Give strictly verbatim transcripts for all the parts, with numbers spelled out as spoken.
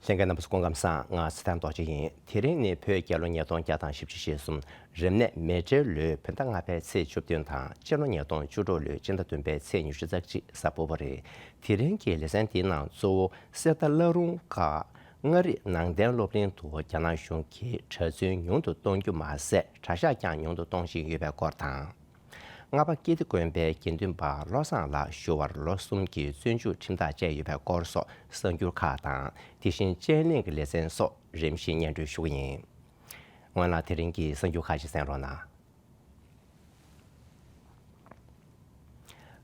ལྷན་རྒྱས་རྣམ་པ་ཚོ་སྐུ་ཁམས་བཟང་། ང་ཚེ་བརྟན་རྡོ་རྗེ་ཡིན། དེ་རིང་ནི་བོད་རྒྱལ་ལོ་ཉིས་སྟོང་བརྒྱ་དང་བཞི་བཅུ་ཞེ་གསུམ། རབ་གནས་མེ་སྤྲེལ་ལོའི་བོད་ཟླ་ལྔ་པའི་ཚེས་བཅུ་བདུན་དང་། སྤྱི་ལོ་ཉིས་སྟོང་བཅུ་དྲུག་ལོའི་སྤྱི་ཟླ་བདུན་པའི་ཚེས་ཉི་ཤུ་རྩ་གཅིག་གཟའ་ཕུར་བུ་རེད། དེ་རིང་གི་ལེ་ཚན་འདིའི་ནང་གཙོ་བོ་གསེར་རྟ་བླ་རུང་སྒར་མངའ་རིས་ནང་བསྟན་སློབ་གླིང་དུ་རྒྱ་ནག་གཞུང་གིས་གྲྭ་བཙུན་ཉུང་དུ་གཏོང་རྒྱུ་མ་ཟད། གྲྭ་ཤག་ཀྱང་ཉུང་དུ་གཏོང་བཞིན་ཡོད་པའི་སྐོར་དང་། རྔ་པ་ཀིརྟི་དགོན་པའི་དགེ་འདུན་པ་བློ་བཟང་ལགས་ཞུ་བར་ལོ་གསུམ་གྱི་བཙོན་འཇུག་ཁྲིམས་ཐག་བཅད་ཡོད་པའི་སྐོར་སོགས་གསར་འགྱུར་ཁག་དང་། དེ་བཞིན་དཔྱད་གླེང་གི་ལེ་ཚན་སོགས་རིམ་བཞིན་སྙན་སྒྲོན་ཞུ་གི་ཡིན། སྔོན་ལ་དེ་རིང་གི་གསར་འགྱུར་ཁག་ཅིག་གསན་རོགས་གནང་།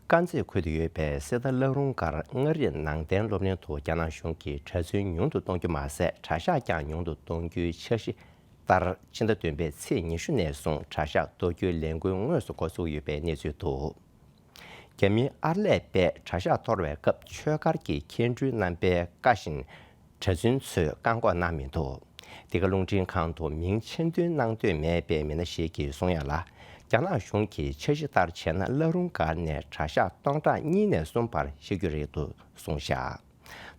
དཀར་མཛེས་ཁུལ་དུ་ཡོད་པའི་གསེར་རྟ་བླ་རུང་སྒར་མངའ་རིས་ནང་བསྟན་སློབ་གླིང་དུ་རྒྱ་ནག་གཞུང་གིས་གྲྭ་བཙུན་ཉུང་དུ་གཏོང་རྒྱུ་མ་ཟད། གྲྭ་ཤག་ཀྱང་ཉུང་དུ་གཏོང་རྒྱུའི་འཆར་གཞི་ལྟར། ཕྱི་ཟླ་བདུན་པའི་ཚེས་ཉི་ཤུ་ནས་བཟུང་གྲྭ་ཤག་གཏོར་རྒྱུའི་ལས་འགུལ་དངོས་སུ་འགོ་ཚུགས་ཡོད་པའི་གནས་ཚུལ་འདུག་རྒྱ་མིའི་ཨར་ལས་པས་གྲྭ་ཤག་གཏོར་བའི་སྐབས། ཆོས་སྒར་གྱི་མཁན་སྤྲུལ་རྣམ་པའི་བཀའ་བཞིན། གྲྭ་བཙུན་ཚོས་བཀག་འགོག་གནང་མི་འདུག་འདི་ག་རླུང་འཕྲིན་ཁང་དུ་མིང་ཆེན་འདོན་གནང་འདོད་མེད་པའི་མི་སྣ་ཞིག་གིས་གསུངས་ཡ་ལ། རྒྱ་ནག་གཞུང་གི་འཆར་གཞི་ལྟར་བྱས་ན། བླ་རུང་སྒར་ནས་གྲྭ་ཤག་སྟོང་ཕྲག་གཉིས་ནས་གསུམ་བར་ཕྱེ་རྒྱུ་རེད་འདུག་གསུངས་བཞག་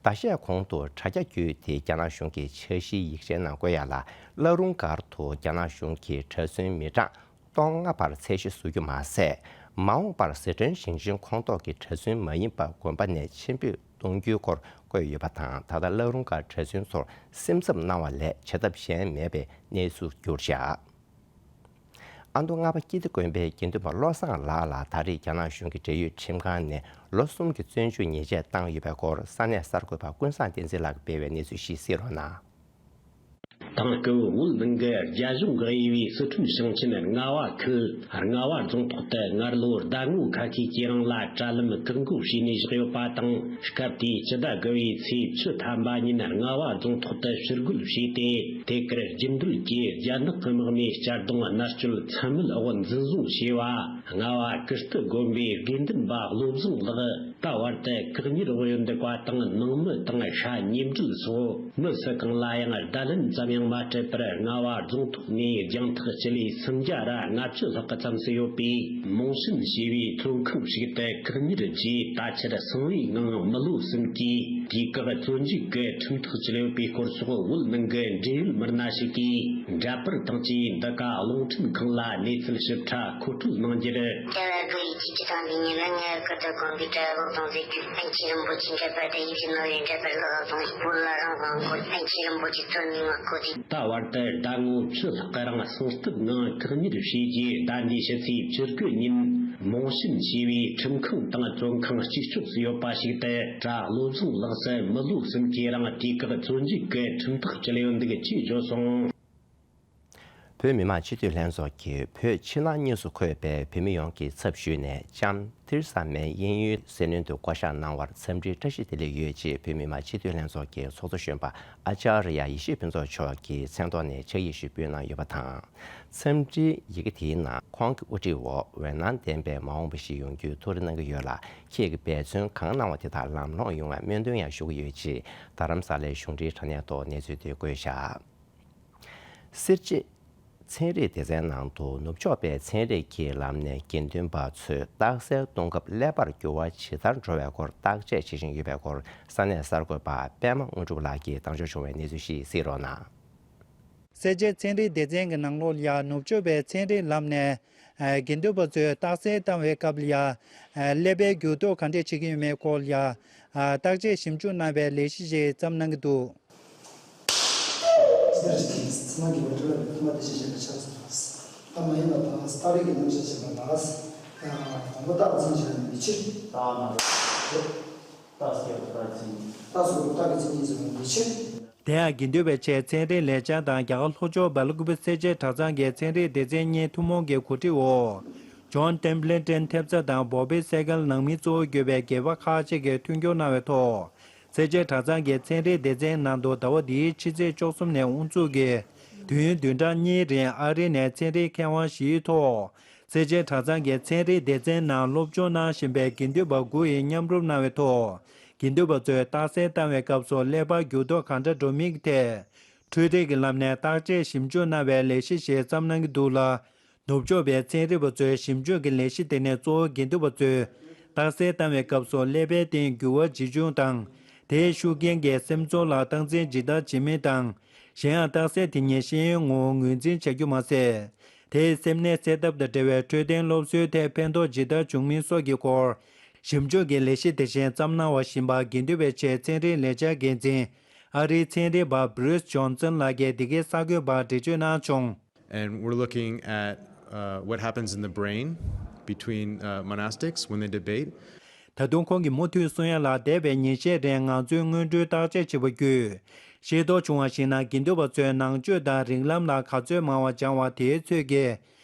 ཟླ་ཤས་གོང་དུ་དྲ་རྒྱ་བརྒྱུད་དེ་རྒྱ་ནག་གཞུང་གི་འཆར་གཞིའི་ཡིག་ཆའི་ནང་འཁོད་ཡ་ལ། བླ་རུང་སྒར་དུ་རྒྱ་ནག་གཞུང་གིས་གྲྭ་བཙུན་མི་གྲངས་སྟོང་ལྔ་བར་ཚད་གཞི་བཟོ་རྒྱུ་མ་ཟད། མ་འོངས་པར་ཟི་ཁྲོན་ཞིང་ཆེན་ཁོངས་གཏོགས་ཀྱི་གྲྭ་བཙུན་མ་ཡིན་པ་དགོན་པ་ནས་ཕྱིར་འབུད་གཏོང་རྒྱུའི་སྐོར་བཀོད་ཡོད་པ་དང་། ད་ལྟ་བླ་རུང་སྒར་གྲྭ་བཙུན་ཚོར་སེམས་འཚབ་གནང་བ་ལས་བྱེད་ཐབས་གཞན་མེད་པའི་གནས་ཚུལ་གྱུར་བཞག་ཨ་མདོ་རྔ་པ་ཀིརྟི་དགོན་པའི་དགེ་འདུན་པ་བློ་བཟང་ལགས་ལ་ད་རེས་རྒྱ་ནག་གཞུང་གི་འབྲེལ་ཡོད་ཁྲིམས་ཁང་ནས་ལོ་གསུམ་གྱི་བཙོན་འཇུག་ཉེས་ཆད་བཏང་ཡོད་པའི་སྐོར། ས་གནས་གསར་འགོད་པ་ཀུན་བཟང་བསྟན་འཛིན་ལགས་ཀྱིས་སྤེལ་བའི་གནས་ཚུལ་ཞིག་གསན་རོགས་གནང་། དེང་སྐབས་བོད་ནང་གི་རྒྱ་གཞུང་གིས་དབྱེ་བའི་སི་ཁྲོན་ཞིང་ཆེན་རྔ་བ་ཁུལ་རྔ་བ་རྫོང་ཐོག་ཏུ་སྔར་ལོ་ཟླ་ངོ་ཁ་ཤས་ཀྱི་རིང་ལ་དྲ་ལམ་བཀག་འགོག་བྱས་ནས་བཞག་ཡོད་པ་དང་། སྐབས་དེའི་སྤྱི་ཟླ་དགུ་བའི་ཚེས་བཅུ་ཐམ་པ་ཉིན་རྔ་བ་རྫོང་ཐོག་ཏུ་ཕྱིར་རྒོལ་བྱས་ཏེ། དེ་གར་རྒྱུན་སྡོད་ཀྱི་རྒྱ་ནག་གི་དམག་མིས་གཅར་རྡུང་མནར་གཅོད་ཚད་མེད་འོག་འཛིན་བཟུང་བྱས་པ། རྔ་བ་ཀིརྟི་དགོན་པའི་དགེ་འདུན་པ་བློ་བཟང་ལགས་ད་བར་དུ་བཀག་ཉར་འོག་ཡོད་འདུག་པ་དང་། ནང་མི་དང་ཤ་ཉེ་འབྲེལ་སོགས་མི་སུ་གང་ལ་ཡང་བརྡ་ལན་ཙམ་ཡང་མ་སྤྲད་པར། རྔ་བ་རྫོང་ཐོག་ནས་རྒྱང་ཐག་སྤྱི་ལེ་སུམ་བརྒྱ་ར་ལྔ་བཅུ་ལྷག་ཙམ་ཞིག་ཡོད་པའི་མོང་ཤིན་ཞེས་པའི་ཚོང་ཁང་ཞིག་ཏུ་བཀག་ཉར་བྱས། ད་ཆར་སང་བའི་ངང་མི་ལོ་གསུམ་གྱི་དུས་བཀག་བཙོན་འཇུག་གི་ཁྲིམས་ཐག་བཅད་ཡོད་པའི་སྐོར་སོགས། བོད་ནང་གི་འབྲེལ་ཡོད་མི་སྣ་ཞིག་གིས་འདྲ་པར་དང་བཅས་འདི་ག་རླུང་འཕྲིན་ཁང་ལ་གནས་ཚུལ་ཞིབ་ཕྲ་མཁོ་སྤྲོད་གནང་རྒྱུར། རྒྱ་གར་གི་ཡིག་ཆ་ཅི་དང་འདི་ཉིད་ལ་ངའི་ཁུ་ཏོ་དགོན་པའི་གྲྭ་ལོག་དང་ཟེར་རྒྱུ། པཎ་ཆེན་རིན་པོ་ཆེ་འདྲ་པར་དང་ཡིག་ཆ་ནོར་བའི་འདྲ་པར་ལོག་དང་བོད་ལ་རང་དབང་སྐོར། པཎ་ཆེན་རིན་པོ་ཆེ་གཙོ་ནས་ངོ་རྒོལ་དེ། ད་བར་དུ་ཟླ་ངོ་བཅུ་ལྷག་གི་རིང་གསང་སྟབས་ངང་བཀག་ཉར་བྱས་རྗེས། ཟླ་འདིའི་ཕྱི་ཚེས་བཅུ་དགུ་ཉིན་མོང་ཤིན་ཞེས་པའི་ཁྲིམས་ཁང་དང་བཙོན་ཁང་གཅིག་ལྕོགས་སུ་ཡོད་པ་ཞིག་ཏུ་གྲྭ་བློ་བཟང་ལགས་སུ་མི་ལོ་གསུམ་གྱི་རིང་དུས་བཀག་བཙོན་འཇུག་གི་ཁྲིམས་ཐག་བཅད་ཡོད་འདུག་ཅེས་བརྗོད་སོང་། བོད་མི་མང་སྤྱི་འཐུས་ལྷན་ཚོགས་ཀྱིས་བོད་ཕྱི་ནང་གཉིས་སུ་འཁོད་པའི་བོད་མི་ཡོངས་ཀྱི་ཚབ་ཞུས་ནས་ལྕམ་ཐེ་རེ་ས་མེའི་དབྱིན་ཡུལ་ཟིན་བྲིས་དུ་བསྐོ་གཞག་གནང་བར་འཚམས་འདྲིའི་བཀྲ་ཤིས་བདེ་ལེགས་ཡོད་ཅེས་བོད་མི་མང་སྤྱི་འཐུས་ལྷན་ཚོགས་ཀྱི་ཚོགས་གཙོ་གཞོན་པ་ཨ་ཅཱརྱ་ཡེ་ཤེས་ཕུན་ཚོགས་མཆོག་གི་མཚན་ཐོག་ནས་ཕྱག་ཡིག་ཞིག་ཕུལ་གནང་ཡོད་པ་དང་། འཚམས་འདྲིའི་ཡི་གེ་དེའི་ནང་ཁོང་གི་དབུ་ཁྲིད་འོག་འོད་སྣང་ལྡན་པའི་མ་འོངས་པ་ཞིག་ཡོང་རྒྱུའི་ཐུགས་རེ་གནང་གི་ཡོད་ལ། ཁྱེད་ཀྱིས་འབད་བརྩོན་གང་གནང་བ་དེ་དག་ལམ་ལྷོང་ཡོང་བའི་སྨོན་འདུན་ཡང་ཞུ་གི་ཡོད་ཅེས་རྡ་རམ་ས་ལའི་གཞུང་འབྲེལ་དྲ་གནས་ཐོག་གནས་ཚུལ་དེ་བཀོད་བཞག་སེར་བྱེས་ཚན་རིག་སྡེ་ཚན་ནང་དུ་ནུབ་ཕྱོགས་པའི་ཚན་རིག་གི་ལམ་ནས་དགེ་འདུན་པ་ཚོས་རྟགས་གསལ་གཏོང་སྐབས་ཀླད་པར་འགྱུར་བ་ཇི་ལྟར་འགྲོ་བའི་སྐོར་བརྟག་དཔྱད་བྱེད་བཞིན་ཡོད་པའི་སྐོར། ས་གནས་གསར་འགོད་པ་པད་མ་དངོས་གྲུབ་ལགས་ཀྱིས་བཏང་འབྱོར་བྱུང་བའི་གནས་ཚུལ་ཞིག་གཟིགས་རོགས་གནང་། སེར་བྱེས་ཚན་རིག་སྡེ་ཚན་གྱི་ནང་ལོགས་ལ་ཡ་ནུབ་ཕྱོགས་པའི་ཚན་རིག་ལམ་ནས་དགེ་འདུན་པ་ཚོས་རྟགས་གསལ་བཏང་བའི་སྐབས་ལ་ཡ་ཀླད་པའི་འགྱུར་ལྡོག་ག་འདྲས་བྱེད་ཀྱི་ཡོད་མེད་སྐོར་ལ་ཡ་བརྟག་དཔྱད་ཞིབ་འཇུག་གནང་བའི་ལས་གཞི་ཞིག་བརྩམས་གནང་གི་འདུག་ཚད་མ་གི་བར་དུ་ཐ་མ་དེ་བཞིན་གཤེགས་པའི་ཆ་ལ་སོགས་པ། ད་མ་ཡིན་པ་དང་རྟགས་རིགས་ཀྱི་རྣམ་གཞག་བྱེད་པ་ལ། དང་པོ་རྟགས་ཀྱི་མཚན་ཉིད་ནི་མི་ཕྱིར། རྟགས་མ་རྟགས་སྐྱེ་བ་རྟགས་ཀྱི་མཚན་ཉིད། རྟགས་སུ་རྟགས་ཀྱི་མཚན་ཉིད་ཟེར་བ་མི་ཕྱིར། དེ་ཡང་དགེ་འདུན་པའི་ཆེད་ཚན་རིག་ལས་འཆར་དང་རྒྱ་གར་ལྷོ་ཕྱོགས་སྦེལ་ཀོབ་སེར་བྱེས་གྲྭ་ཚང་གི་ཚན་རིག་སྡེ་ཚན་གཉིས་ཐུན་མོང་གི་གོ་སྒྲིག་འོག་ཇོན་ཊེམ་པ་ལིན་ཊོན་ཐེབས་རྩ་དང་བོ་བི་སེ་གལ་ནང་མི་གཙོ་བོ་གྱུར་པའི་སྒེར་པ་ཁག་ཅིག་གིས་མཐུན་འགྱུར་གནང་བའི་ཐོག་སེར་བྱེས་གྲྭ་ཚང་གི་ཚན་རིག་སྡེ་ཚན་ནང་དུ་ཟླ་བ་འདིའི་ཕྱི་ཚེས་བཅུ་གསུམ་ནས་དབུ་འཛུགས་ཀྱིས་དུས་ཡུན་བདུན་ཕྲག་གཉིས་རིང་ཨ་རི་ནས་ཚན་རིག་མཁས་དབང་བཞིའི་ཐོག་སེར་བྱེས་གྲྭ་ཚང་གི་ཚན་རིག་སྡེ་ཚན་ནང་སློབ་སྦྱོང་གནང་བཞིན་པའི་དགེ་འདུན་པ་དགུ་ཡིས་མཉམ་རུབ་གནང་བའི་ཐོག་དགེ་འདུན་པ་ཚོས་རྟགས་གསལ་བཏང་བའི་སྐབས་སུ་ཀླད་པར་འགྱུར་ལྡོག་གང་འདྲ་འགྲོ་མིན་གྱི་ཐད་འཕྲུལ་རིག་གི་ལམ་ནས་བརྟག་དཔྱད་ཞིབ་འཇུག་གནང་བའི་ལས་གཞི་ཞིག་བརྩམས་གནང་གི་འདུག་ལ། ནུབ་ཕྱོགས་པའི་ཚན་རིག་པ་ཚོའི་ཞིབ་འཇུག་གི་ལས་གཞི་དེ་ནི་གཙོ་བོ་དགེ་འདུན་པ་ཚོས་རྟགས་གསལ་བཏང་བའི་སྐབས་སུ་ཀླད་པའི་སྟེང་འགྱུར་བ་ཇི་བྱུང་དང་ དེའི་ཤུགས་རྐྱེན་གྱིས་སེམས་ཚོར་ལ་སྟངས་འཛིན་ཇི་ལྟར་བྱེད་མིན་དང་། གཞན་ཡང་རྟགས་གསལ་དེ་ཉིད་ཤེས་ཡོན་ངོ་བོ་ངོས་འཛིན་བྱ་རྒྱུ་མ་ཟད། དེའི་སེམས་ནད་སེལ་ཐབས་དང་འབྲེལ་བའི་འཕྲོད་བསྟེན་སློབ་གསོའི་ཐད་ཕན་ཐོགས་ཇི་ལྟར་བྱུང་མིན་སོགས་ཀྱི་སྐོར། ཞིབ་འཇུག་གི་ལས་གཞི་དེ་བཞིན་བརྩམས་གནང་བ་བཞིན་པ་དགེ་འདུན་པའི་ཆེད་ཚན་རིག་ལས་འཆར་འགན་འཛིན། ཨ་རིའི་ཚན་རིག་པ་Bruce Johnson ལགས་ཀྱིས་འདི་གའི་གསར་འགོད་པར་འགྲེལ་བརྗོད་གནང་བྱུང་། And we're looking at uh, what happens in the brain between uh, monastics when they debate. ད་དུང་ཁོང་གིས་མུ་མཐུད་གསུང་ཡ་ལ། འདས་པའི་ཉིན་ཤས་རིང་ང་ཚོས་སྔོན་འགྲོའི་བརྟག་དཔྱད་བྱས་པ་བརྒྱུད། ཤེས་རྟོགས་བྱུང་བ་ཞིག་ན། དགེ་འདུན་པ་ཚོས་ནང་ཆོས་དང་རིགས་ལམ་ལ་ག་ཚོད་མང་བ་སྦྱང་བ་དེའི་ཚོད་ཀྱིས།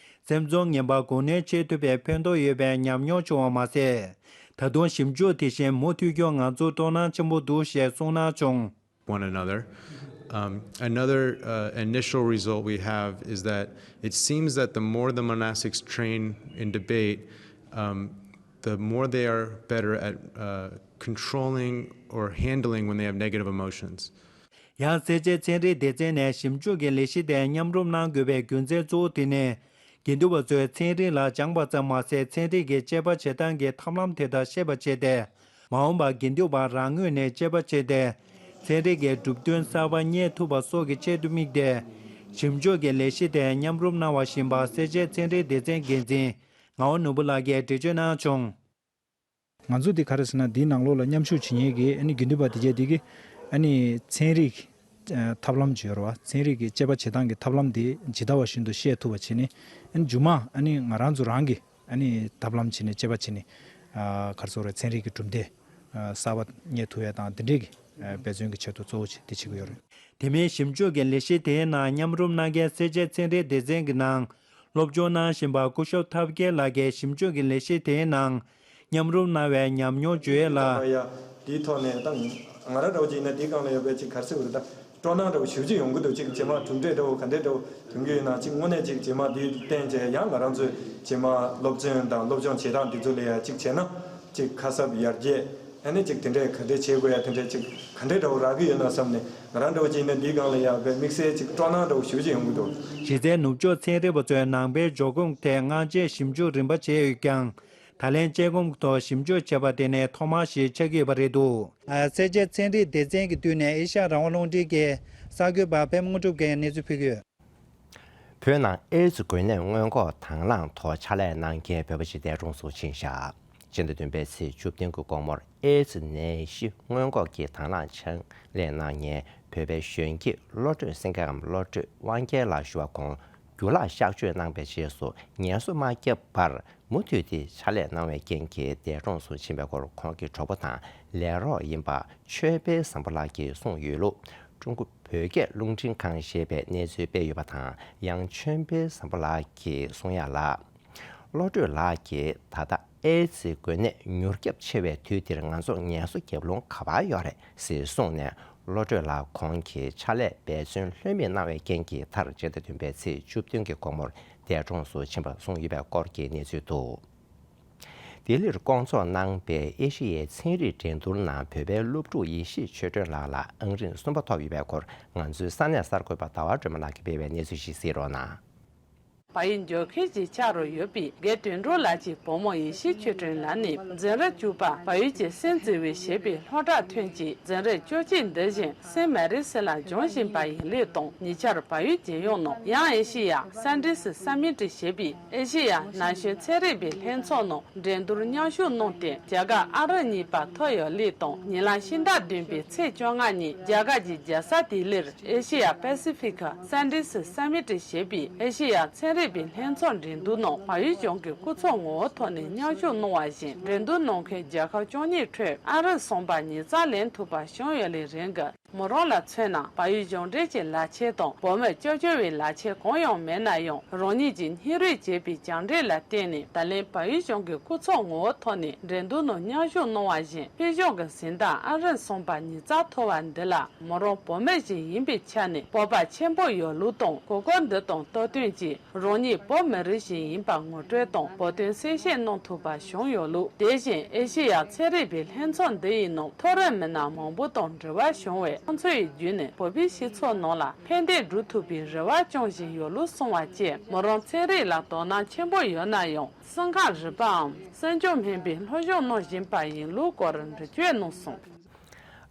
སེམས་ཚོར་ངན་པ་གོ་གནོན་བྱེད་ཐུབ་པའི་ཕན་ཐོགས་ཡོད་པའི་ཉམས་མྱོང་བྱུང་བ་མ་ཟད། ད་དུང་ཞིབ་འཇུག་དེ་བཞིན་མུ་མཐུད་རྒྱུར་ང་ཚོར་སྤྲོ་སྣང་ཆེན་པོ་འདུག་ཞེས་གསུངས་གནང་བྱུང་། One another. Um, another uh, initial result we have is that it seems that the more the monastics train in debate, um, the more they are better at uh, controlling or handling when they have negative emotions. ཡང་སེར་བྱེས་ཚན་རིག་སྡེ་ཚན་ནས་ཞིབ་འཇུག་གི་ལས་གཞི་དེ་མཉམ་རུབ་གནང་དགོས་པའི་རྒྱུ་མཚན་གཙོ་བོ་དེ་ནི། དགེ་འདུན་པ་ཚོས་ཚན་རིག་ལ་སྦྱངས་པ་ཙམ་མ་ཟད། ཚན་རིག་གི་དཔྱད་པ་བྱེད་སྟངས་ཀྱི་ཐབས་ལམ་དེ་དག་ཤེས་པ་བྱས་ཏེ། མ་འོངས་པར་དགེ་འདུན་པ་རང་ངོས་ནས་དཔྱད་པ་བྱས་ཏེ། ཚན་རིག་གི་གྲུབ་དོན་གསར་པ་རྙེད་ཐུབ་པ་སོགས་ཀྱི་ཆེད་དུ་དམིགས་ཏེ། ཞིབ་འཇུག་གི་ལས་གཞི་དེ་མཉམ་རུབ་གནང་བ་བཞིན་པ། སེར་བྱེས་ཚན་རིག་སྡེ་ཚན་འགན་འཛིན་ངག་དབང་ནོར་བུ་ལགས་ཀྱིས་འགྲེལ་བརྗོད་གནང་བྱུང་། ང་ཚོ་འདི་ག་རེ་ཟེར་ན། འདིའི་ནང་ལོགས་ལ་མཉམ་ཞུགས་བྱེད་མཁན་གྱི་ཨ་ནི་དགེ་འདུན་པ་དེ་གས་དེ་གིས་ཨ་ནི་ཚན་རིག་ཨ་ཐབས་ལམ་ཅིག་ཡོད་རེད་བ། ཚན་རིག་གི་དཔྱད་པ་བྱེད་སྟངས་ཀྱི་ཐབས་ལམ་དེ་ཇི་ལྟ་བ་བཞིན་དུ་ཤེས་ཐུབ་པ་བྱས་ནས། ཨ་ནི་མཇུག་མ་ཨ་ནི་ང་རང་ཚོ་རང་གི་ཨ་ནི་ཐབས་ལམ་བྱས་ནས་དཔྱད་པ་བྱས་ནས། ཨ་ག་རེ་ཟེར་དགོས་རེད། ཚན་རིག་གི་གྲུབ་འབྲས་ཨ་གསར་པ་རྙེད་ཐུབ་ཡ་དང་། དེ་འདྲས་ཀྱི་ཨ་འབད་བརྩོན་གྱི་ཆེད་དུ་གཙོ་བོ་བྱས་དེ་བྱེད་ཀྱི་ཡོད་རེད། དེ་མིན་ཞིབ་འཇུག་གི་ལས་གཞི་དེའི་ནང་མཉམ་རུབ་གནང་མཁན་སེར་བྱེས་ཚན་རིག་སྡེ་ཚན་གྱི་ནང་སློབ་སྦྱོང་གནང་བཞིན་པ་སྐུ་ཞབས་ཐབས་མཁས་ལགས་ཀྱིས་ཞིབ་འཇུག་གི་ལས་གཞི་དེའི་ནང་མཉམ་རུབ་གནང་བའི་ཉམས་མྱོང་བརྗོད་ཡས་ལ། ཡ་དེའི་ཐོག་ནས་ད་ང་རང་འདྲ་བོ་ཅིག་ཡིན་ན་དེའི་སྒང་ལ་ཡོད་པའི་ཅིག་ག་རེ་ཟེར་དགོས་རེད། ད་སྤྲོ་སྣང་འདྲ་བོ་ཞེ་པོ་ཅིག་ཡོང་གི་འདུག་ཅིག་རྗེས་མ་གྲུབ་འབྲས་འདྲ་བོ་ག་འདྲས་འདྲ་བོ་ཐོན་གྱི་ཡོད་ན། ཅིག་དངོས་གནས་ཅིག་རྗེས་མ་དེའི་སྟེང་བྱས་ཡང་ང་རང་ཚོས་རྗེས་མ་སློབ་ཚན་དང་སློབ་སྦྱོང་བྱེད་སྟངས་འདི་ཚོ་ལ་ཡ་ཅིག་བྱས་ན། ཅིག་ཁ་གསབ་ཡར་རྒྱས། ཨ་ནི་ཅིག་དེ་འདྲས་ག་འདྲས་བྱེད་དགོས་ཡ། དེ་འདྲས་ཅིག་ག་འདྲས་འདྲ་བོ་རག་གི་ཡོད་ན་བསམ་ནས། ང་རང་འདྲ་བོ་ཅིག་ཡིན་ན་འདིའི་སྒང་ལ་ཡ་དཔེ་དམིགས་བསལ་ཅིག་སྤྲོ་སྣང་འདྲ་བོ་ཞེ་པོ་ཅིག་ཡོང་གི་འདུག་གཞི་རྩའི་ནུབ་ཕྱོགས་ཚན་རིག་པ་ཚོས་ནང་པའི་འབྱུང་ཁུངས་ཐད་སྔ་རྗེས་ཞིབ་འཇུག་རིམ་པ་བྱས་ཡོད་ཀྱང་། ད་ལན་དཔྱད་སྒོམ་ཐོག་ཞིབ་འཇུག་བྱས་པ་དེ་ནི་ཐོག་མ་ཞིག་ཆགས་ཀྱི་ཡོད་པ་རེད་འདུག་ཨ་སེར་བྱེས་ཚན་རིག་སྡེ་ཚན་གྱི་དུས་ནས་ཨེ་ཤ་ཡ་རང་དབང་རླུང་འཕྲིན་གྱི་གསར་འགོད་པ་པད་མ་དངོས་གྲུབ་ཀྱིས་གནས་ཚུལ་ཕུལ་གྱི་ཡོད། བོད་ནང་ཨེ་ཙི་འགོས་ནད་སྔོན་འགོག་དང་བླངས་ཐོག་ཕྱག་ལས་གནང་མཁན་བོད་པ་ཞིག་འདས་གྲོངས་སུ་ཕྱིན་བཞག་སྤྱི་ཟླ་བདུན་པའི་ཚེས་བཅུ་བདུན་གྱི་དགོང་མོར་ཨེ་ཙི་ནད་གཞི་སྔོན་འགོག་གི་དང་བླངས་ཕྱག་ལས་གནང་མཁན་བོད་པའི་གཞོན་སྐྱེས་བློ་གྲོས་སེང་གེའམ་བློ་གྲོས་དབང་རྒྱལ་ལགས་ཞུ་བ། ཁོང་རྒྱུ་ལག་གཤག་བཅོས་གནང་པའི་རྗེས་སུ་ངལ་གསོ་མ་བརྒྱབ་པར། མུ་མཐུད་དེ་ཕྱག་ལས་གནང་བའི་རྐྱེན་གྱིས་འདས་གྲོངས་སུ་ཕྱིན་པའི་སྐོར། ཁོང་གི་གྲོགས་པོ་དང་ལས་རོགས་ཡིན་པ་ཆོས་འཕེལ་བཟང་པོ་ལགས་ཀྱིས་གསུངས་ཡོད་ལུགས། ཀྲུང་གོ་བོད་སྐད་རླུང་འཕྲིན་ཁང་ཞེས་པས་གནས་ཚུལ་སྤེལ་ཡོད་པ་དང་། ཡང་ཆོས་འཕེལ་བཟང་པོ་ལགས་ཀྱིས་གསུང་ཡ་ལ། བློ་གྲོས་ལགས་ཀྱིས་ད་ལྟ་ཨེ་ཙི་འགོས་ནད་མྱུར་སྐྱབས་ཆེ་བའི་དུས་འདིར་ང་ཚོར་ངལ་གསོ་རྒྱབ་ལུང་ག་པར་ཡོད་རེད་ཟེར་གསུངས་ནས། བློ་གྲོས་ལགས་ཁོང་གིས་ཕྱག་ལས་འབད་བརྩོན་ལྷོད་མེད་གནང་བའི་རྐྱེན་གྱིས། མཐར་སྤྱི་ཟླ་བདུན་པའི་ཚེས་བཅུ་བདུན་གྱི་དགོང་མོར་འདས་གྲོངས་སུ་ཕྱིན་པ་གསུངས་ཡོད་པའི་སྐོར་གྱི་གནས་ཚུལ་འདུག་ལྡི་ལིར་བསྐོང་ཚོགས་གནང་པའི་ཨེ་ཤེ་ཡའི་ཚན་རིག་འགྲན་བསྡུར་ནང་བོད་པའི་སློབ་ཕྲུག་ཡེ་ཤེས་ཆོས་སྒྲོན་ལགས་ལ་ཨང་རིམ་གསུམ་པ་ཐོབ་ཡོད་པའི་སྐོར། ང་ཚོའི་ས་གནས་གསར་འགོད་པ་ཟླ་བ་སྒྲོལ་མ་ལགས་ཀྱིས་སྤེལ་བའི་གནས་ཚུལ་ཞིག་གཟིགས་རོགས་གནང་། བལ་ཡུལ་ཇོ་ཁེལ་གྱི་ཆ་རུ་ཡོད་པའི་དགེ་དོན་གྲུབ་ལགས་ཀྱི་བུ་མོ་ཡེ་ཤེས་ཆོས་སྒྲོན་ལགས་ནི་འཛིན་ར་བཅུ་པ་བལ་ཡུལ་གྱི་སེན་ཙི་ཝེ་ཞེས་པའི་སློབ་གྲྭར་ཐོན་རྗེས། འཛིན་ར་བཅུ་གཅིག་འདི་བཞིན་སེན་མེ་རི་སི་ལ་སྦྱོང་བཞིན་པ་ཡིན་ལུགས་དང་། ཉེ་ཆར་བལ་ཡུལ་རྒྱལ་ཡོངས་ནང་ཡང་ཨེ་ཤེ་ཡ་སན་ཌི་སི་སམ་མིཊ་ཞེས་པའི་ཨེ་ཤེ་ཡ་ན་གཞོན་ཚན་རིག་པའི་ལྷན་ཚོགས་ནང་འགྲན་བསྡུར་མཉམ་ཞུགས་གནང་སྟེ། རྒྱལ་ཁ་ཨང་རིམ་གཉིས་པ་ཐོབ་ཡོད་ལུགས་དང་། ཉེ་ལམ་ཕྱི་ཟླ་བདུན་པའི་ཚེས་བཅོ་ལྔ་ཉིན་རྒྱ་གར་གྱི་རྒྱལ་ས་ལྡི་ལིར་ཨེ་ཤེ་ཡ་པེ་སི་ཕིག་སན་ཌི་སི་སམ་མིཊ་ཞེས་པའི་ཨེ་ཤེ་ཡ་ཚན་རིག་པའི་ལྷན་ཚོགས་འགྲན་བསྡུར་ནང་བལ་ཡུལ་གཞུང་གི་སྐུ་ཚབ་ངོ་བོ་ཐོག་ནས་མཉམ་ཞུགས་གནང་བ་བཞིན། འགྲན་བསྡུར་གནང་མཁན་རྒྱལ་ཁབ་བཅུ་གཉིས་ཁྲོད་ཨང་རིམ་གསུམ་པ་ཉིས་བརྩེགས་ལེན་ཐུབ་པ་བྱུང་ཡོད་ལུགས་རེད་འདུག་མོ་རང་ལ་མཚོན་ན། བལ་ཡུལ་གཞུང་འབྲེལ་གྱི་ལག་ཁྱེར་དང་བུ་མོས་སྐྱབས་བཅོལ་བའི་ལག་ཁྱེར་གང་ཡང་མེད་ན་ཡང་། རང་ཉིད་ཀྱིས་སྙིང་རུས་བྱས་པའི་རྒྱང་འབྲེལ་ལ་བརྟེན་ནས། ད་ལན་བལ་ཡུལ་གཞུང་གི་སྐུ་ཚབ་ངོ་བོ་ཐོག་ནས་འགྲན་བསྡུར་ནང་མཉམ་ཞུགས་གནང་བ་བཞིན། ཕུལ་བྱུང་གི་གཟེངས་རྟགས་ཨང་རིམ་གསུམ་པ་ཉིས་བརྩེགས་ཐོབ་པ་འདི་ལ། མོ་རང་བུད་མེད་ཞིག་ཡིན་པའི་ཆ་ནས་སྤོབས་པ་ཆེན་པོ་ཡོད་ལུགས་དང་། གོ་སྐབས་འདི་དང་སྟབས་བསྟུན་གྱིས། རང་ཉིད་བོད་མི་རིགས་ཤིག་ཡིན་པ་ངོ་སྤྲོད་དང་བོད་དོན་གསལ་བཤད་གནང་ཐུབ་པ་བྱུང་ཡོད་ལུགས། དེ་བཞིན་ཨེ་ཤེ་ཡ་ཚན་རིག་པའི་ལྷན་ཚོགས་འདི་ཡི་ནང་མཐོ་རིམ་མི་སྣ་མང་པོ་དང་འབྲེལ་བ་བྱུང་བས། ཁོང་ཚོ་ཡི་བརྒྱུད་ནས་བོད་པའི་སྤྱི་ཚོགས་ནང་ལ་ཕན་བདེ་སྒྲུབ་ཐུབ་པའི་རེ་བ་བཅངས་བཞིན་ཡོད་ལུགས་གསུངས་པ་བཅས། མོ་རང་ཚན་རིག་ལ་དོ་སྣང་ཆེན་པོ་ཡོད་ན་ཡང་། སེམས་ཁམས་རིག་པའམ་གསར་འགྱུར་སྨན་པའི་སློབ་སྦྱོང་གནང་བཞིན་པ་ཡིན་ལུགས་སྐོར་འགྲེལ་བརྗོད་གནང་སོང་།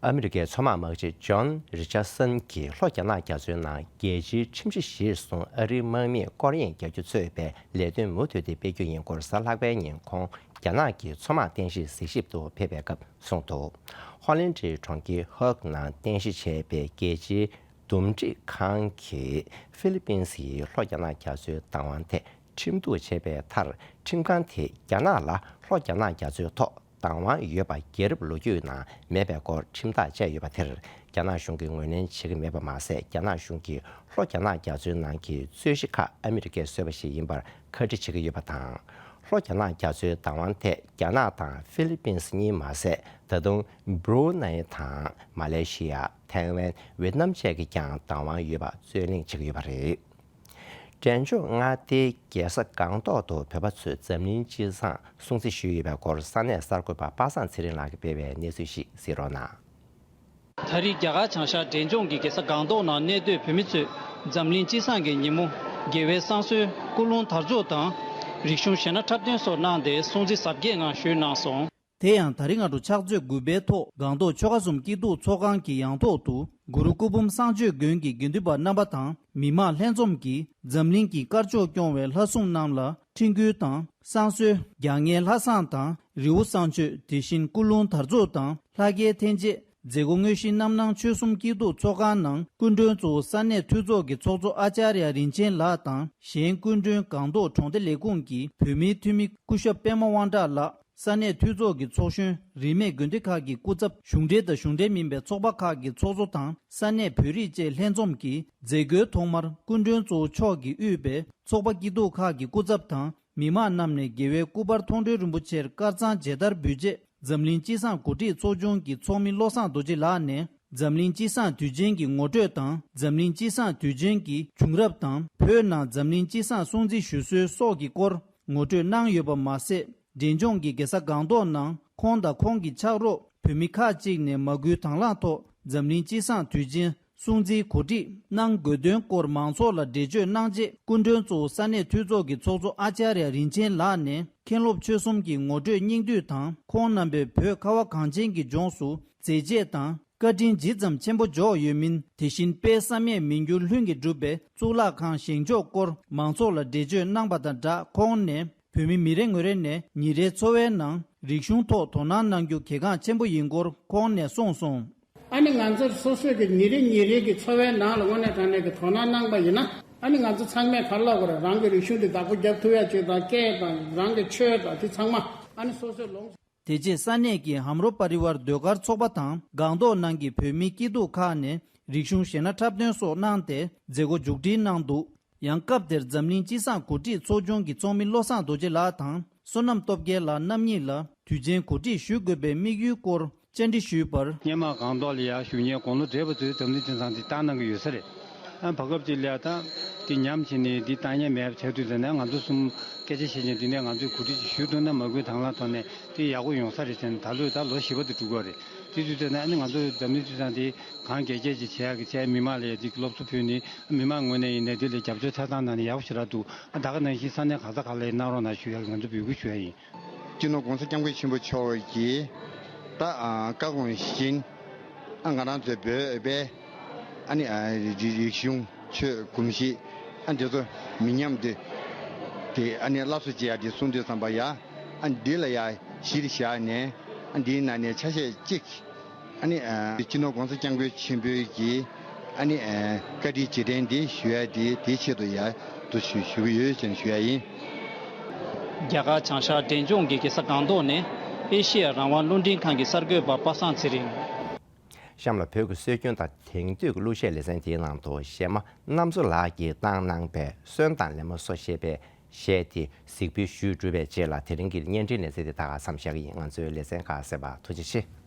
ཨ་མི་རི་ཀའི་མཚོ་དམག་དམག་སྤྱི་ཇོན་རི་ཆར་སན་གྱིས་ལྷོ་རྒྱ་ནག་རྒྱ་མཚོའི་ནང་རྒྱལ་སྤྱིའི་ཁྲིམས་གཞི་གཞིར་བཟུང་ཨ་རིའི་དམག་མིས་སྐོར་གཡེང་བརྒྱབ་རྒྱུ་གཙོས་པའི་ལས་དོན་མུ་མཐུད་དེ་སྤེལ་རྒྱུ་ཡིན་སྐོར། གཟའ་ལྷག་པའི་ཉིན་ཁོང་རྒྱ་ནག་གི་མཚོ་དམག་རྟེན་གཞིར་གཟིགས་ཞིབ་ཏུ་ཕེབས་པའི་སྐབས་གསུངས་འདུག་ཧོ་ལན་ཌིའི་གྲོང་ཁྱེར་ཧོག་ནང་རྟེན་གཞི་བྱས་པའི་རྒྱལ་སྤྱིའི་འདུམ་འགྲིག་ཁང་གིས་ཧྥི་ལི་པིན་སི་ཡིས་ལྷོ་རྒྱ་ནག་རྒྱ་མཚོའི་བདག་དབང་ཐད་ཁྲིམས་གཏུག་བྱས་པའི་མཐར། ཁྲིམས་ཁང་དེས་རྒྱ་ནག་ལ་ལྷོ་རྒྱ་ནག་རྒྱ་མཚོའི་ཐོག་བདག་དབང་ཡོད་པ་རྒྱལ་རབས་ལོ་རྒྱུས་ནང་མེད་པའི་སྐོར་ཁྲིམས་ཐག་བཅད་ཡོད་པ་དེར། རྒྱ་ནག་གཞུང་གིས་ངོས་ལེན་བྱེད་ཀྱི་མེད་པ་མ་ཟད། རྒྱ་ནག་གཞུང་གིས་ལྷོ་རྒྱ་ནག་རྒྱ་མཚོའི་ནང་གི་རྩོད་གཞི་ཁག་ཨ་མི་རི་ཀས་བཟོས་པ་ཞིག་ཡིན་པར་ཁ་འདྲི་བྱེད་ཀྱི་ཡོད་པ་དང་། ལྷོ་རྒྱ་ནག་རྒྱ་མཚོའི་བདག་དབང་ཐད་རྒྱ་ནག་དང་ཧྥི་ལི་པིན་སི་གཉིས་མ་ཟད། ད་དུང་བྷུ་རུ་ནེ་དང་མ་ལེ་ཤི་ཡ། ཐའེ་ཝན། ཝེ་ཏི་ནམ་བཅས་ཀྱིས་ཀྱང་བདག་དབང་ཡོད་པ་རྩོད་གླེང་བྱེད་ཀྱི་ཡོད་པ་རེད། འབྲས་ལྗོངས་མངའ་སྡེའི་རྒྱལ་ས་སྒང་ཏོག་ཏུ་བོད་པ་ཚོས་འཛམ་གླིང་སྤྱི་བསང་སྲུང་བརྩི་ཞུས་ཡོད་པའི་སྐོར། ས་གནས་གསར་འགོད་པ་པ་སངས་ཚེ་རིང་ལགས་ཀྱིས་སྤེལ་བའི་གནས་ཚུལ་ཞིག་གཟིགས་རོགས་གནང་། ད་རེས་རྒྱ་གར་བྱང་ཤར་འབྲས་ལྗོངས་ཀྱི་རྒྱལ་ས་སྒང་ཏོག་ནང་གནས་སྡོད་བོད་མི་ཚོས་འཛམ་གླིང་སྤྱི་བསང་གི་ཉིན་མོ། རྒྱལ་བའི་བསང་གསོལ། ཀུན་སློང་དར་ལྕོག་དང་། རིག་གཞུང་གཞས་སྣ་འཁྲབ་སྟོན་སོགས་གནང་སྟེ་སྲུང་བརྩི་གཟབ་རྒྱས་ངང་ཞུས་གནང་སོང་། དེ་ཡང་ད་རིང་སྔ་དྲོ་ཕྱག་ཚོད་དགུ་པའི་ཐོག་སྒང་ཏོག་ཆོལ་ཁ་གསུམ་སྐྱིད་སྡུག་ཚོགས་ཁང་གི་ཡང་ཐོག་ཏུ། གུ་རུ་སྐུ་འབུམ་བསང་མཆོད་དགོན་གྱི་དགེ་འདུན་པ་རྣམ་པ་དང་། མི་མང་ལྷན་འཛོམས་ཀྱིས་འཛམ་གླིང་གི་དཀར་ཕྱོགས་སྐྱོང་བའི་ལྷ་སྲུང་རྣམས་ལ་འཕྲིན་བསྐུལ་དང་བསང་གསོལ། རྒྱལ་ངེས་ལྷ་བསང་དང་རི་བོ་བསང་མཆོད། དེ་བཞིན་ཀུན་སློང་དར་ལྕོག་དང་ལྷ་སྐལ་འཐེན་འབྱེད། མཛད་སྒོ་དངོས་གཞི་རྣམ་སྣང་ཆོལ་གསུམ་སྐྱིད་སྡུག་ཚོགས་ཁང་ནང་སྐུ་མགྲོན་གཙོ་བོ་ས་གནས་འཐུས་ཚོགས་ཀྱི་ཚོགས་གཙོ་ཨ་ཙརྱ་རིན་ཆེན་ལགས་དང་། གཞན་སྐུ་མགྲོན་སྒང་ཏོག་གྲོང་སྡེ་ལས་ཁུངས་ཀྱི་བོད་མིའི་འཐུས་མི་སྐུ་ཞབས་པད་མ་དབང་གྲགས་ལགས། ས་གནས་འཐུས་ཚོགས་ཀྱི་ཚོགས་གཞོན། རིས་མེད་དགོན་སྡེ་ཁག་གི་སྐུ་ཚབ། གཞུང་འབྲེལ་དང་གཞུང་འབྲེལ་མིན་པའི་ཚོགས་པ་ཁག་གི་ཚོགས་གཙོ་དང་ས་གནས་བོད་རིགས་བཅས་ལྷན་འཛོམས་ཀྱིས་མཛད་སྒོའི་ཐོག་མར་སྐུ་མགྲོན་གཙོ་བོ་མཆོག་གིས་དབུས་པའི་ཚོགས་པ་སྐྱིད་སྡུག་ཁག་གི་སྐུ་ཚབ་དང་མི་མང་རྣམས་ནས་རྒྱལ་བའི་སྐུ་པར་མཐོང་གྲོལ་རིན་པོ་ཆེར་དཀར་གཙང་མཇལ་དར་འབུལ་རྗེས། འཛམ་གླིང་སྤྱི་བསང་གོ་སྒྲིག་ཚོགས་ཆུང་གི་ཚོགས་མི་བློ་བཟང་རྡོ་རྗེ་ལགས་ནས་འཛམ་གླིང་སྤྱི་བསང་དུས་ཆེན་གྱི་ངོ་སྤྲོད་དང་། འཛམ་གླིང་སྤྱི་བསང་དུས་ཆེན་གྱི་བྱུང་རབས་དང་། བོད་ནང་འཛམ་གླིང་སྤྱི་བསང་སྲུང་བརྩི་ཞུ་སྲོལ་སོགས་ཀྱི་སྐོར་ངོ་སྤྲོད་གནང་ཡོད་པ་མ་ཟད། འབྲས་ལྗོངས་ཀྱི་རྒྱལ་ས་སྒང་ཏོག་ནང་ཁོང་དང་ཁོང་གི་ཕྱག་རོགས་བོད་མི་ཁག་ཅིག་ནས་མ་སྐུལ་དང་བླངས་ཐོག་འཛམ་གླིང་སྤྱི་བསང་དུས་ཆེན་སྲུང་བརྩིའི་གོ་སྒྲིག་གནང་དགོས་དོན་སྐོར་མང་ཚོགས་ལ་འགྲེལ་བརྗོད་གནང་རྗེས། སྐུ་མགྲོན་གཙོ་བོ་ས་གནས་འཐུས་ཚོགས་ཀྱི་ཚོགས་གཙོ་ཨ་ཙརྱ་རིན་ཆེན་ལགས་ནས་མཁན་སློབ་ཆོས་གསུམ་གྱི་ངོ་སྤྲོད་སྙིང་བསྡུས་དང་། ཁོང་རྣམ་པས་བོད་ཁ་བ་གངས་ཅན་གྱི་ལྗོངས་སུ་མཛད་རྗེས་དང་བཀའ་དྲིན་ཇི་ཙམ་ཆེན་པོ་འཇོག་ཡོད་མིན། དེ་བཞིན་དཔལ་བསམ་ཡས་མི་འགྱུར་ལྷུན་གྱིས་གྲུབ་པའི་གཙུག་ལག་ཁང་བཞེངས་ཕྱོགས་སྐོར་མང་ཚོགས་ལ་འགྲེལ་བརྗོད་གནང་པ་དང་སྦྲགས། ཁོང་ནས་བོད་མི་མི་རེ་ངོ་རེ་ནས་ཉིན་རེའི་འཚོ་བའི་ནང་རིག་གཞུང་ཐོག་དོ་སྣང་གནང་རྒྱུ་གལ་འགངས་ཆེན་པོ་ཡིན་སྐོར་ཁོང་ནས་གསུངས་སོང་། ཨ་ནི་ང་ཚོ་སོ་སོའི་གི་ཉིན་རེ་ཉིན་རེ་གི་འཚོ་བའི་ནང་ལ་དངོས་གནས་དྲང་གནས་ཀྱི་དོ་སྣང་གནང་པ་ཡིན་ན། ཨ་ནི་ང་ཚོ་ཚང་མས་ག་རེ་ལབ་དགོས་རེད། རང་གི་རིག་གཞུང་འདི་བདག་པོ་རྒྱབ་ཐུབ་ཡ་ཅིག་དང་། སྐད་དང་རང་གི་ཆོས་དང་དེ་ཚང་མ་ཨ་ནི་སོ་སོའི་ལོངས། དེ་རྗེས་ས་གནས་ཀྱི་ཧམ་རོ་པ་རི་ཝར་ཟློས་གར་ཚོགས་པ་དང་སྒང་ཏོག་ནང་གི་བོད་མིའི་སྐྱིད་སྡུག་ཁག་ནས་རིག་གཞུང་གཞས་སྣ་འཁྲབ་སྟོན་སོགས་གནང་སྟེ་མཛད་སྒོ་མཇུག་སྒྲིལ་གནང་འདུག་ཡང་སྐབས་དེར་འཛམ་གླིང་སྤྱི་བསང་གོ་སྒྲིག་ཚོགས་ཆུང་གི་ཚོགས་མི་བློ་བཟང་རྡོ་རྗེ་ལགས་དང་བསོད་ནམས་སྟོབས་རྒྱལ་ལགས་རྣམ་གཉིས་ལ་དུས་ཆེན་གོ་སྒྲིག་ཞུ་དགོས་པའི་དམིགས་ཡུལ་སྐོར་བཅར་འདྲི་ཞུས་པར། སྔོན་མ་སྒང་ཏོག་ལ་ཡར་བཞུགས་མཁན་དགུང་ལོ་བགྲེས་པ་ཚོས་འཛམ་གླིང་སྤྱི་བསང་དེ་བཏང་གནང་གི་ཡོད་ས་རེད། ཨ་བར་སྐབས་ཅིག་ལ་ཡ་ད་དེ་ཉམས་ཕྱིན་ནས་དེ་བཏང་མཁན་མེད་པ་ཆགས་དུས་ཙམ་ནས། ང་ཚོ་གསུམ་སྐད་ཆ་བཤད་མཁན་དེ་ནས་ང་ཚོས་གོ་སྒྲིག་ཅིག་ཞུ་ཐུབ་ན་མ་སྐུལ་དང་བླངས་ཐོག་ནས་དེ་ཡག་པོ་ཡོང་ས་རེད་ཟེར་ནས། ད་ལོ་ད་ལོ་བཞི་པ་དེ་འགྲོ་གི་རེད། དེ་དུས་ཙམ་ནས་ཨ་ནི་ང་ཚོ་འཛམ་གླིང་སྤྱི་བསང་དེ་གང་རྒྱས་རྒྱས་ཅིག་བྱེད་ཡག་གི་བྱས། མི་མང་ལ་ཡ་དེ་སློབ་གསོ་ཕུལ་ནས། མི་མང་ངོས་ནས་ཡིན་ནའི་དེ་ལ་རྒྱབ་སྐྱོར་ཆ་ཚང་གནང་ནས་ཡག་པོ་ཞེ་དྲག་འདུག་ཨ་ད་ག་ནང་བཞིན་ས་གནས་གང་ས་ག་ལ་ཡིན་གནང་རོགས་གནང་ཞུ་ཡག་གི་ང་ཚོ་འབོད་སྐུལ་ཞུ་ཡག་ཡིན། སྤྱི་ནོར་༸གོང་ས་༸སྐྱབས་མགོན་ཆེན་པོ་མཆོག་གིས་ད་ཨ་བཀའ་དགོངས་བཞིན། ཨ་ང་རང་ཚོའི་བོད་པའི་ཨ་ནི་ཨ་རི་རིག་གཞུང་ཆོས་གོམས་གཤིས་ཨ་འདི་ཚོ་མི་ཉམས་ཏེ། དེ་ཨ་ནི་སླར་གསོ་བྱེད་ཡག་དེ་གསུང་དུས་ཙམ་པ་ཡ། ཨ་འདི་ལ་ཡ་གཞིར་བཞག་ནས། ཨ་འདིའི་ནང་ནས་ཆ་ཤས་གཅིག་ཨ་ནི་ཨ་སྤྱི་ནོར་༸གོང་ས་༸སྐྱབས་མགོན་ཆེན་པོའི་གི་ཨ་ནི་ཨ་བཀའ་དྲིན་རྗེས་དྲན་འདི་ཞུ་ཡ་དེ་དེའི་ཆེད་དུ་ཡ་དུ་ཞུ་ཞུ་གི་ཡོད་ཅེས་ཞུ་ཡ་ཡིན། རྒྱ་གར་བྱང་ཤར་འབྲས་ལྗོངས་ཀྱི་རྒྱལ་ས་སྒང་ཏོག་ནས་ཨེ་ཤེ་ཡ་རང་དབང་རླུང་འཕྲིན་ཁང་གི་གསར་འགོད་པ་པ་སངས་ཚེ་རིང་། གཤམ་ལ་བོད་ཀྱི་སྲོལ་རྒྱུན་དང་དེང་དུས་ཀྱི་གླུ་གཞས་ལེ་ཚན་དེའི་ནང་དུ་གཞས་མ་གནམ་མཚོ་ལགས་ཀྱིས་བཏང་གནང་པའི་གསོན་དང་ལེན་མ་སོ་ཞེས་པའི་གཞས་དེ་གཟིགས་འབུལ་ཞུས་གྲུབ་པའི་རྗེས་ལ། དེ་རིང་གི་བརྙན་འཕྲིན་ལེ་ཚན་དེ་ད་ག་མཚམས་བཞག་གི་ཡིན། ང་ཚོའི་ལེ་ཚན་ཁག་གསན་པར་ཐུགས་རྗེ་ཆེ།